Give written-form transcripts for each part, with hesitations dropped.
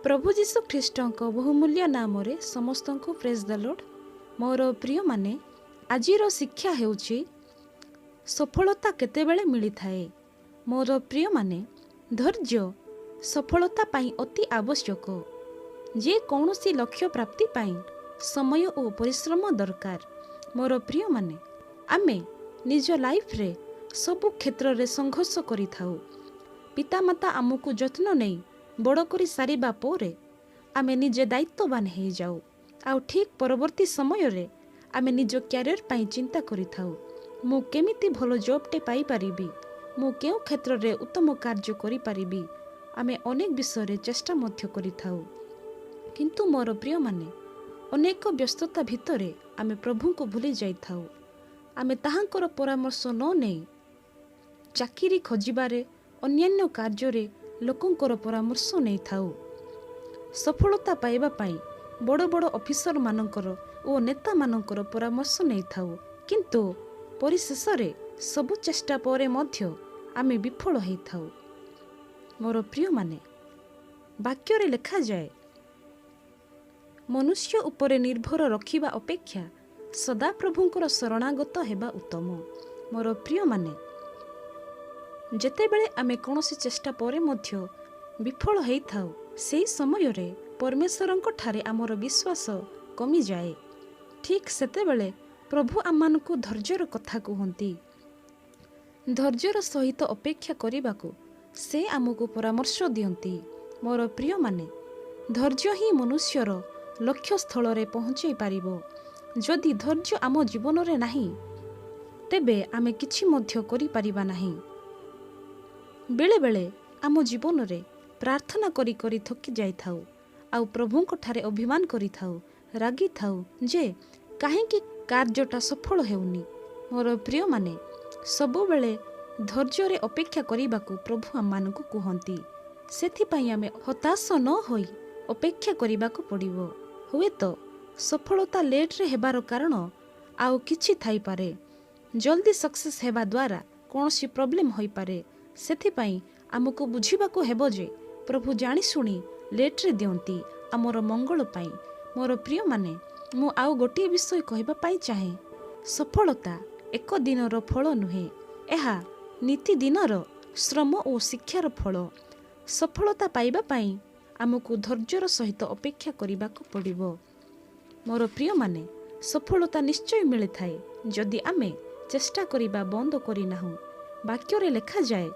ପ୍ରଭୁ ଯୀଶୁ ଖ୍ରୀଷ୍ଟଙ୍କ ବହୁମୂଲ୍ୟ ନାମରେ ସମସ୍ତଙ୍କୁ ପ୍ରେଜ୍ ଦ ଲର୍ଡ। ମୋର ପ୍ରିୟମାନେ, ଆଜିର ଶିକ୍ଷା ହେଉଛି ସଫଳତା କେତେବେଳେ ମିଳିଥାଏ। ମୋର ପ୍ରିୟମାନେ, ଧୈର୍ଯ୍ୟ ସଫଳତା ପାଇଁ ଅତି ଆବଶ୍ୟକ। ଯେକୌଣସି ଲକ୍ଷ୍ୟ ପ୍ରାପ୍ତି ପାଇଁ ସମୟ ଓ ପରିଶ୍ରମ ଦରକାର। ମୋର ପ୍ରିୟମାନେ, ଆମେ ନିଜ ଲାଇଫରେ ସବୁ କ୍ଷେତ୍ରରେ ସଂଘର୍ଷ କରିଥାଉ। ପିତାମାତା ଆମକୁ ଯତ୍ନ ନେଇ ବଡ଼ କରି ସାରିବା ପରେ ଆମେ ନିଜେ ଦାୟିତ୍ୱବାନ ହେଇଯାଉ, ଆଉ ଠିକ୍ ପରବର୍ତ୍ତୀ ସମୟରେ ଆମେ ନିଜ କ୍ୟାରିୟର ପାଇଁ ଚିନ୍ତା କରିଥାଉ। ମୁଁ କେମିତି ଭଲ ଜବ୍ଟେ ପାଇପାରିବି, ମୁଁ କେଉଁ କ୍ଷେତ୍ରରେ ଉତ୍ତମ କାର୍ଯ୍ୟ କରିପାରିବି, ଆମେ ଅନେକ ବିଷୟରେ ଚେଷ୍ଟା ମଧ୍ୟ କରିଥାଉ। କିନ୍ତୁ ମୋର ପ୍ରିୟମାନେ, ଅନେକ ବ୍ୟସ୍ତତା ଭିତରେ ଆମେ ପ୍ରଭୁଙ୍କୁ ଭୁଲି ଯାଇଥାଉ। ଆମେ ତାହାଙ୍କର ପରାମର୍ଶ ନ ନେଇ ଚାକିରି ଖୋଜିବାରେ, ଅନ୍ୟାନ୍ୟ କାର୍ଯ୍ୟରେ ଲୋକଙ୍କର ପରାମର୍ଶ ନେଇଥାଉ। ସଫଳତା ପାଇବା ପାଇଁ ବଡ଼ ବଡ଼ ଅଫିସରମାନଙ୍କର ଓ ନେତାମାନଙ୍କର ପରାମର୍ଶ ନେଇଥାଉ, କିନ୍ତୁ ପରିଶେଷରେ ସବୁ ଚେଷ୍ଟା ପରେ ମଧ୍ୟ ଆମେ ବିଫଳ ହେଇଥାଉ। ମୋର ପ୍ରିୟମାନେ, ବାକ୍ୟରେ ଲେଖାଯାଏ, ମନୁଷ୍ୟ ଉପରେ ନିର୍ଭର ରଖିବା ଅପେକ୍ଷା ସଦାପ୍ରଭୁଙ୍କର ଶରଣାଗତ ହେବା ଉତ୍ତମ। ମୋର ପ୍ରିୟମାନେ, ଯେତେବେଳେ ଆମେ କୌଣସି ଚେଷ୍ଟା ପରେ ମଧ୍ୟ ବିଫଳ ହେଇଥାଉ, ସେହି ସମୟରେ ପରମେଶ୍ୱରଙ୍କ ଠାରେ ଆମର ବିଶ୍ୱାସ କମିଯାଏ। ଠିକ୍ ସେତେବେଳେ ପ୍ରଭୁ ଆମମାନଙ୍କୁ ଧୈର୍ଯ୍ୟର କଥା କୁହନ୍ତି। ଧୈର୍ଯ୍ୟର ସହିତ ଅପେକ୍ଷା କରିବାକୁ ସେ ଆମକୁ ପରାମର୍ଶ ଦିଅନ୍ତି। ମୋର ପ୍ରିୟମାନେ, ଧୈର୍ଯ୍ୟ ହିଁ ମନୁଷ୍ୟର ଲକ୍ଷ୍ୟସ୍ଥଳରେ ପହଞ୍ଚାଇ ପାରିବ। ଯଦି ଧୈର୍ଯ୍ୟ ଆମ ଜୀବନରେ ନାହିଁ, ତେବେ ଆମେ କିଛି ମଧ୍ୟ କରିପାରିବା ନାହିଁ। ବେଳେବେଳେ ଆମ ଜୀବନରେ ପ୍ରାର୍ଥନା କରି କରି ଥକି ଯାଇଥାଉ, ଆଉ ପ୍ରଭୁଙ୍କଠାରେ ଅଭିମାନ କରିଥାଉ, ରାଗିଥାଉ ଯେ କାହିଁକି କାର୍ଯ୍ୟଟା ସଫଳ ହେଉନି। ମୋର ପ୍ରିୟମାନେ, ସବୁବେଳେ ଧୈର୍ଯ୍ୟରେ ଅପେକ୍ଷା କରିବାକୁ ପ୍ରଭୁ ଆମମାନଙ୍କୁ କୁହନ୍ତି। ସେଥିପାଇଁ ଆମେ ହତାଶ ନ ହୋଇ ଅପେକ୍ଷା କରିବାକୁ ପଡ଼ିବ। ହୁଏତ ସଫଳତା ଲେଟ୍ରେ ହେବାର କାରଣ ଆଉ କିଛି ଥାଇପାରେ। ଜଲ୍ଦି ସକ୍ସେସ୍ ହେବା ଦ୍ୱାରା କୌଣସି ପ୍ରୋବ୍ଲେମ୍ ହୋଇପାରେ। ସେଥିପାଇଁ ଆମକୁ ବୁଝିବାକୁ ହେବ ଯେ ପ୍ରଭୁ ଜାଣିଶୁଣି ଲେଟ୍ରେ ଦିଅନ୍ତି ଆମର ମଙ୍ଗଳ ପାଇଁ। ମୋର ପ୍ରିୟମାନେ, ମୁଁ ଆଉ ଗୋଟିଏ ବିଷୟ କହିବା ପାଇଁ ଚାହେଁ। ସଫଳତା ଏକ ଦିନର ଫଳ ନୁହେଁ, ଏହା ନିତିଦିନର ଶ୍ରମ ଓ ଶିକ୍ଷାର ଫଳ। ସଫଳତା ପାଇବା ପାଇଁ ଆମକୁ ଧୈର୍ଯ୍ୟର ସହିତ ଅପେକ୍ଷା କରିବାକୁ ପଡ଼ିବ। ମୋର ପ୍ରିୟମାନେ, ସଫଳତା ନିଶ୍ଚୟ ମିଳିଥାଏ ଯଦି ଆମେ ଚେଷ୍ଟା କରିବା ବନ୍ଦ କରିନାହୁଁ। ବାକ୍ୟରେ ଲେଖାଯାଏ,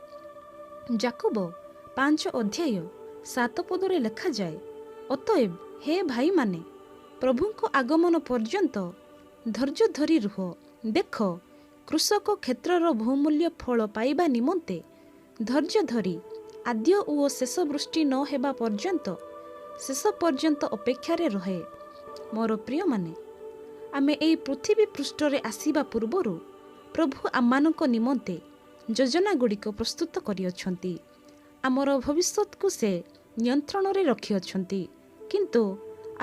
ଯାକୁବ 5 ଅଧ୍ୟାୟ 7 ପଦରେ ଲେଖାଯାଏ, ଅତଏବ ହେ ଭାଇମାନେ, ପ୍ରଭୁଙ୍କ ଆଗମନ ପର୍ଯ୍ୟନ୍ତ ଧୈର୍ଯ୍ୟ ଧରି ରୁହ। ଦେଖ, କୃଷକ କ୍ଷେତ୍ରର ବହୁମୂଲ୍ୟ ଫଳ ପାଇବା ନିମନ୍ତେ ଧୈର୍ଯ୍ୟ ଧରି ଆଦ୍ୟ ଓ ଶେଷ ବୃଷ୍ଟି ନ ହେବା ପର୍ଯ୍ୟନ୍ତ ଶେଷ ପର୍ଯ୍ୟନ୍ତ ଅପେକ୍ଷାରେ ରହେ। ମୋର ପ୍ରିୟମାନେ, ଆମେ ଏହି ପୃଥିବୀ ପୃଷ୍ଠରେ ଆସିବା ପୂର୍ବରୁ ପ୍ରଭୁ ଆମମାନଙ୍କ ନିମନ୍ତେ ଯୋଜନା ଗୁଡ଼ିକ ପ୍ରସ୍ତୁତ କରିଅଛନ୍ତି। ଆମର ଭବିଷ୍ୟତକୁ ସେ ନିୟନ୍ତ୍ରଣରେ ରଖିଅଛନ୍ତି। କିନ୍ତୁ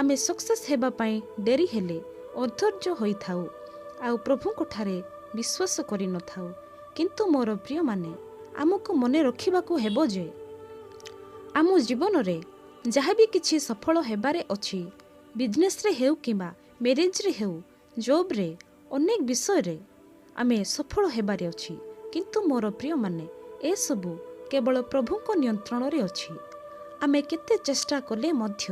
ଆମେ ସକ୍ସେସ୍ ହେବା ପାଇଁ ଡେରି ହେଲେ ଅଧୈର୍ଯ୍ୟ ହୋଇଥାଉ, ଆଉ ପ୍ରଭୁଙ୍କଠାରେ ବିଶ୍ୱାସ କରିନଥାଉ। କିନ୍ତୁ ମୋର ପ୍ରିୟମାନେ, ଆମକୁ ମନେ ରଖିବାକୁ ହେବ ଯେ ଆମ ଜୀବନରେ ଯାହା ବି କିଛି ସଫଳ ହେବାରେ ଅଛି, ବିଜନେସ୍ରେ ହେଉ କିମ୍ବା ମ୍ୟାରେଜରେ ହେଉ, ଜବ୍ରେ, ଅନେକ ବିଷୟରେ ଆମେ ସଫଳ ହେବାରେ ଅଛି। କିନ୍ତୁ ମୋର ପ୍ରିୟମାନେ, ଏସବୁ କେବଳ ପ୍ରଭୁଙ୍କ ନିୟନ୍ତ୍ରଣରେ ଅଛି। ଆମେ କେତେ ଚେଷ୍ଟା କଲେ ମଧ୍ୟ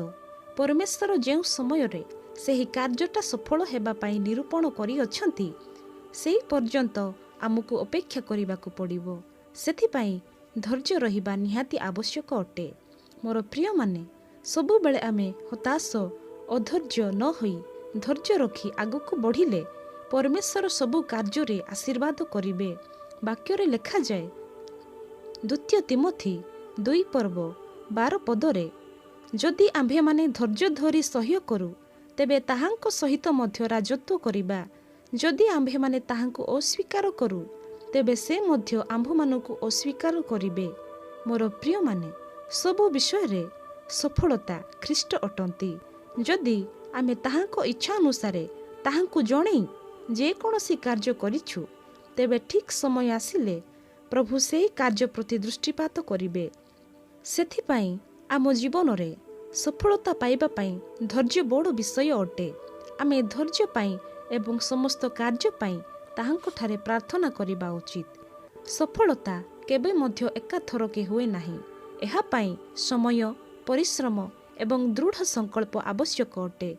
ପରମେଶ୍ୱର ଯେଉଁ ସମୟରେ ସେହି କାର୍ଯ୍ୟଟା ସଫଳ ହେବା ପାଇଁ ନିରୂପଣ କରିଅଛନ୍ତି, ସେହି ପର୍ଯ୍ୟନ୍ତ ଆମକୁ ଅପେକ୍ଷା କରିବାକୁ ପଡ଼ିବ। ସେଥିପାଇଁ ଧୈର୍ଯ୍ୟ ରହିବା ନିହାତି ଆବଶ୍ୟକ ଅଟେ। ମୋର ପ୍ରିୟମାନେ, ସବୁବେଳେ ଆମେ ହତାଶ ଅଧୈର୍ଯ୍ୟ ନ ହୋଇ ଧୈର୍ଯ୍ୟ ରଖି ଆଗକୁ ବଢ଼ିଲେ ପରମେଶ୍ୱର ସବୁ କାର୍ଯ୍ୟରେ ଆଶୀର୍ବାଦ କରିବେ। ବାକ୍ୟରେ ଲେଖାଯାଏ, ଦ୍ୱିତୀୟ ତିମୋଥି 2 ପର୍ବ 12 ପଦରେ, ଯଦି ଆମ୍ଭେମାନେ ଧୈର୍ଯ୍ୟ ଧରି ସହ୍ୟ କରୁ, ତେବେ ତାହାଙ୍କ ସହିତ ମଧ୍ୟ ରାଜତ୍ୱ କରିବା। ଯଦି ଆମ୍ଭେମାନେ ତାହାଙ୍କୁ ଅସ୍ୱୀକାର କରୁ, ତେବେ ସେ ମଧ୍ୟ ଆମ୍ଭମାନଙ୍କୁ ଅସ୍ୱୀକାର କରିବେ। ମୋର ପ୍ରିୟମାନେ, ସବୁ ବିଷୟରେ ସଫଳତା ଖ୍ରୀଷ୍ଟ ଅଟନ୍ତି। ଯଦି ଆମେ ତାହାଙ୍କ ଇଚ୍ଛା ଅନୁସାରେ ତାହାଙ୍କୁ ଜଣେଇ ଯେକୌଣସି କାର୍ଯ୍ୟ କରିଛୁ, ତେବେ ଠିକ୍ ସମୟ ଆସିଲେ ପ୍ରଭୁ ସେହି କାର୍ଯ୍ୟ ପ୍ରତି ଦୃଷ୍ଟିପାତ କରିବେ। ସେଥିପାଇଁ ଆମ ଜୀବନରେ ସଫଳତା ପାଇବା ପାଇଁ ଧୈର୍ଯ୍ୟ ବଡ଼ ବିଷୟ ଅଟେ। ଆମେ ଧୈର୍ଯ୍ୟ ପାଇଁ ଏବଂ ସମସ୍ତ କାର୍ଯ୍ୟ ପାଇଁ ତାହାଙ୍କଠାରେ ପ୍ରାର୍ଥନା କରିବା ଉଚିତ। ସଫଳତା କେବେ ମଧ୍ୟ ଏକାଥରକେ ହୁଏ ନାହିଁ। ଏହା ପାଇଁ ସମୟ, ପରିଶ୍ରମ ଏବଂ ଦୃଢ଼ ସଂକଳ୍ପ ଆବଶ୍ୟକ ଅଟେ।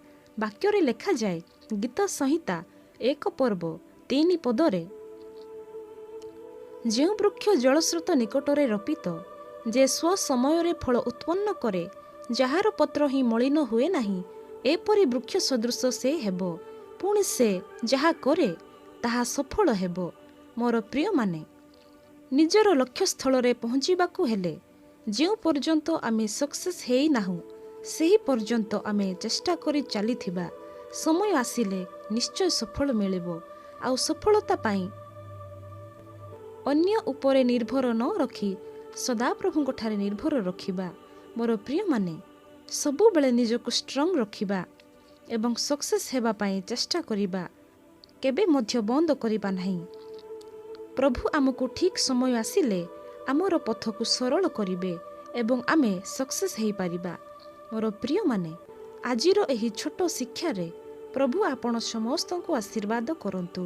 ବାକ୍ୟରେ ଲେଖାଯାଏ, ଗୀତ ସଂହିତା 1 ପର୍ବ 3 ପଦରେ, ଯେଉଁ ବୃକ୍ଷ ଜଳସ୍ରୋତ ନିକଟରେ ରୋପିତ, ଯେ ସ୍ୱ ସମୟରେ ଫଳ ଉତ୍ପନ୍ନ କରେ, ଯାହାର ପତ୍ର ହିଁ ମଳିନ ହୁଏ ନାହିଁ, ଏପରି ବୃକ୍ଷ ସଦୃଶ ସେ ହେବ। ପୁଣି ସେ ଯାହା କରେ ତାହା ସଫଳ ହେବ। ମୋର ପ୍ରିୟମାନେ, ନିଜର ଲକ୍ଷ୍ୟସ୍ଥଳରେ ପହଞ୍ଚିବାକୁ ହେଲେ ଯେଉଁ ପର୍ଯ୍ୟନ୍ତ ଆମେ ସକ୍ସେସ୍ ହେଇନାହୁଁ, ସେହି ପର୍ଯ୍ୟନ୍ତ ଆମେ ଚେଷ୍ଟା କରି ଚାଲିଥିବା। ସମୟ ଆସିଲେ ନିଶ୍ଚୟ ସଫଳ ମିଳିବ। ଆଉ ସଫଳତା ପାଇଁ ଅନ୍ୟ ଉପରେ ନିର୍ଭର ନ ରଖି ସଦାପ୍ରଭୁଙ୍କଠାରେ ନିର୍ଭର ରଖିବା। ମୋର ପ୍ରିୟମାନେ, ସବୁବେଳେ ନିଜକୁ ଷ୍ଟ୍ରଙ୍ଗ ରଖିବା ଏବଂ ସକ୍ସେସ୍ ହେବା ପାଇଁ ଚେଷ୍ଟା କରିବା କେବେ ମଧ୍ୟ ବନ୍ଦ କରିବା ନାହିଁ। ପ୍ରଭୁ ଆମକୁ ଠିକ୍ ସମୟ ଆସିଲେ ଆମର ପଥକୁ ସରଳ କରିବେ ଏବଂ ଆମେ ସକ୍ସେସ୍ ହେଇପାରିବା। ମୋର ପ୍ରିୟମାନେ, ଆଜିର ଏହି ଛୋଟ ଶିକ୍ଷାରେ ପ୍ରଭୁ ଆପଣ ସମସ୍ତଙ୍କୁ ଆଶୀର୍ବାଦ କରନ୍ତୁ।